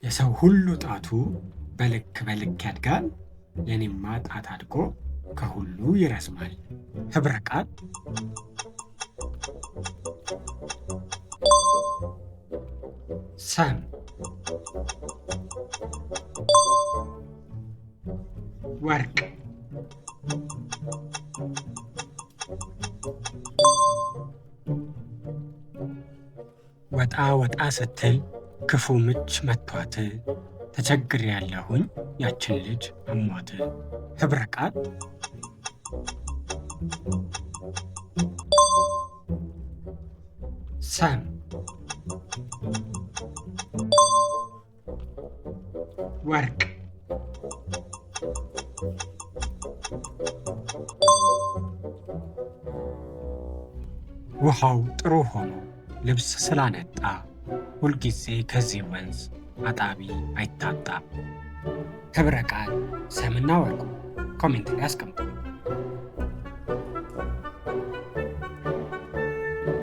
የሰው ሁሉ ጣቱ በልክ በልክ ያድጋል፣ የኔማ ጣት አድጎ ከሁሉ ይረዝማል። ህብረ ቃል ሰም፣ ወርቅ። ወጣ ወጣ ስትል ክፉ ምች መቷት፣ ተቸግሬ ያለሁኝ ያችን ልጅ አሟት። ህብረ ቃል ሰም፣ ወርቅ። ውሃው ጥሩ ሆኖ ልብስ ስላነጣ ሁልጊዜ ከዚህ ወንዝ አጣቢ አይታጣም። ህብረ ቃል ሰምና ወርቁ comment ላይ አስቀምጡልኝ።